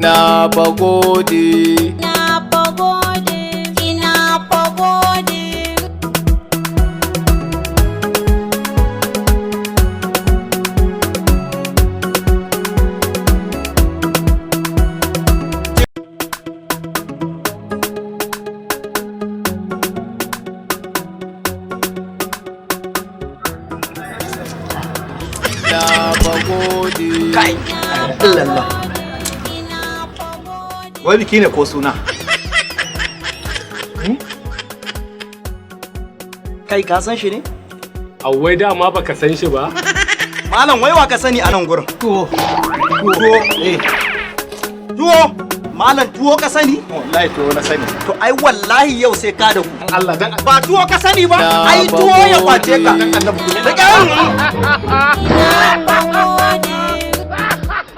Na fa gode. Na fa gode, ina fa gode. Na fa gode. Kai, Allah. Wai biki ne ko suna? Kai, ka san shi ne? Awwai, dama baka san shi ba. Malam, wai wa ka sani a nan gurin? Tuwo. Tuwo. Eh. Tuwo. Malam, tuwo ka sani? Wallahi tuwo na sani. To ai wallahi yau sai ka da ku. Allah dan Ba tuwo ka sani ba? Na Ai tuwo ya kwace ka. Annabi ku. Rike. Ina